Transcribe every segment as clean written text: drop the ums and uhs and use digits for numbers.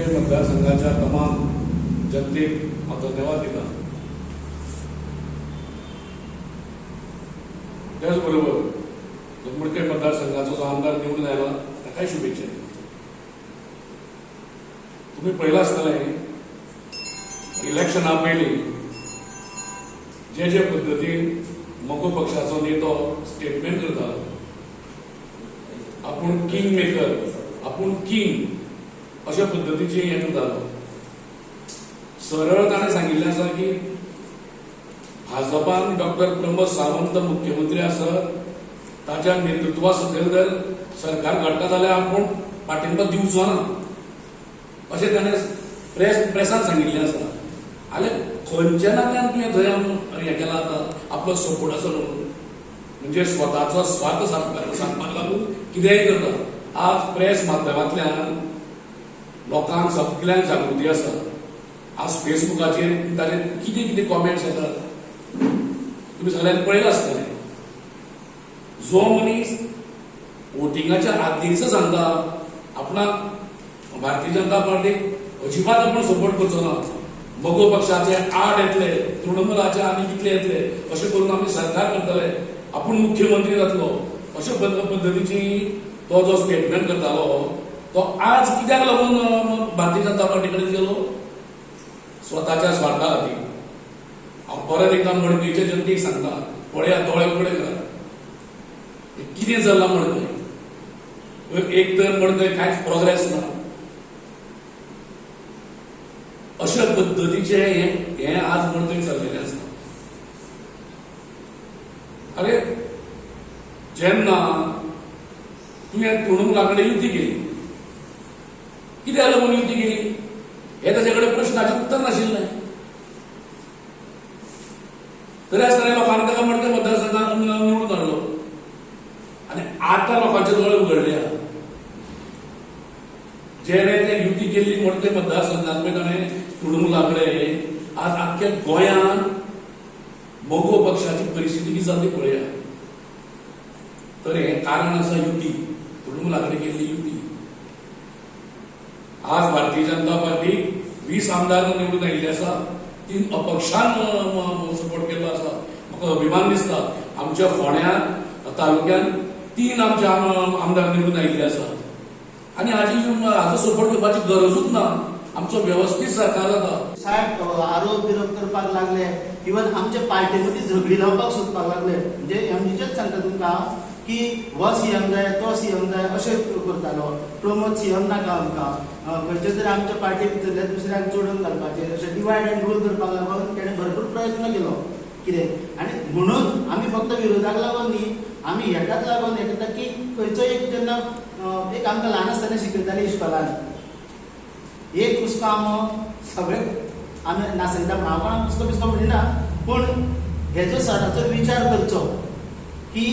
मडकय मतदारसंघाच्या तमाम जनतेक हांव धन्यवाद दिता. त्याच बरोबर मडकय मतदारसंघाचो जो आमदार निवडून आयला ताकाय शुभेच्छा दिता. तुम्ही पळयलां आसतलें इलेक्शना पयलीं जे जे पद्दतीन मगो पक्षाचो नेतो स्टेटमेंट करता, आपूण किंग मेकर, आपूण किंग अशा पद्दतीचे हें करतालो. सरळ ताणें सांगिल्लें आसा की भाजपान डॉक्टर प्रमोद सावंत मुख्यमंत्री आसत, ताच्या नेतृत्वा सकयल जर सरकार घडटा जाल्यार आपूण पाठिंबा दिवचो ना अशें ताणें प्रेसान सांगिल्लें आसा. आनी खंयच्या नात्यान तुवें थंय हें केलां आतां आपलो सपोर्ट आसा म्हणून, म्हणजे स्वताचो स्वार्थ सांगपाक लागून कितेंय करता. आज प्रेस माध्यमांतल्यान लोकांक सगल्यांक जागृती आसा. आज फेसबुकाचेर ताचे कितें कितें कॉमेंट्स येतात तुमी सगळ्यांनी पळयलां आसतलें. जो मनीस वोटिंगाच्या आदींच सांगता आपणाक भारतीय जनता पार्टीक अजिबात आपूण सपोर्ट करचो ना, मगो पक्षाचे 8 येतले, तृणमूलाचे आनी कितले येतले, अशें करून आमी सरकार करतले, आपूण मुख्यमंत्री जातलो, अशे पद्दतीची तो जो स्टेटमेंट करतालो तो आज कित्याक लागून भारतीय जनता पार्टी कडेन गेलो? स्वताच्या स्वार्था खातीर. हांव परत एकदां मडकयच्या जनतेक सांगता, पळया दोळे उगडे करात, कितें चल्लां मडकय. एक तर मडकय कांयच प्रोग्रेस ना. अशा पद्दतीचे हें आज मडकय चल्लेलें आसा. अरे जेन्ना तुवें तृणमूला कडेन युती केली, कित्याक लागून युती केली हे ताचे कडेन प्रश्नाचें उत्तर नाशिल्लें. तरी आसतना लोकांनी ताका मडकय मतदारसंघात निवडून हाडलो आनी आतां लोकांचे दोळे उगडले. जेणे ते युती केल्ली मडकय मतदारसंघात पळय ताणें तृणमूला कडेन, आज आख्ख्या गोंयांत मगो पक्षाची परिस्थिती कितें जाली पळया. तर हें कारण आसा युती, तृणमूला कडेन केल्ली युती. आज भारतीय जनता पार्टी 20 आमदार निवडून आयिल्ले आसा, 3 अपक्षान सपोर्ट केल्लो आसा. म्हाका अभिमान दिसता आमच्या फोंड्या तालुक्यान 3 आमचे आमदार निवडून आयिल्ले आसा आनी हाजो सपोर्ट करपाची गरजूच ना. आमचो वेवस्थीत सरकार जाता. साहेब आरोप बिरोप करपाक लागले, इवन आमच्या पार्टी मदीं झगडी लावपाक सोदपाक लागले. म्हणजे एमजीचेच सांगता तुमकां की हो सीएम जाय तो सीएम जाय अशें करतालो. प्रमोद सीएम नाका आमकां, खंयचे तरी आमच्या पार्टी भितरल्या दुसऱ्यांक जोडून घालपाचें, अशें डिवायड अँड रूल करपाक लागून तेणें भरपूर प्रयत्न केलो कितें. आनी म्हणून आमी फक्त विरोधाक लागून न्ही, आमी हेकाच लागून हें करता की खंयचो एक जेन्ना एक आमकां ल्हान आसतना शिकयताली इस्कोलान, एक कुसको आमो सगळे आमी नासयता. हांव कोणाक कुसको बिस्को म्हणिना, पूण हेजो सराचो विचार करचो की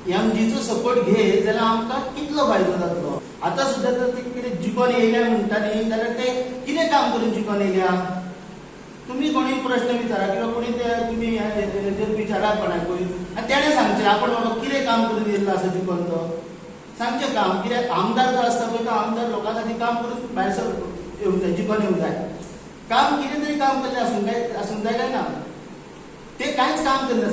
एमजीचो सपोर्ट घे जाल्यार आमकां कितलो फायदो जातलो. आतां सुद्दां जर ते कितें जिखोन येयल्या म्हणटा न्ही जाल्यार ते कितें काम करून जिखोन येयल्या? तुमी कोणूय प्रश्न विचारा किंवा कोणी ते तुमी हेजेर विचारा कोणाकूय आनी तेणें सांगचें आपूण बाबा कितें काम करून येयल्लो आसा जिखोन, तो सांगचें काम. कित्याक आमदार जो आसता पळय तो आमदार लोकां खातीर काम करून भायर सर येवंक जाय, जिखोन येवंक जाय. काम कितें तरी काम केल्लें आसूंक जाय, आसूंक जाय काय ना, ते कांयच काम करना.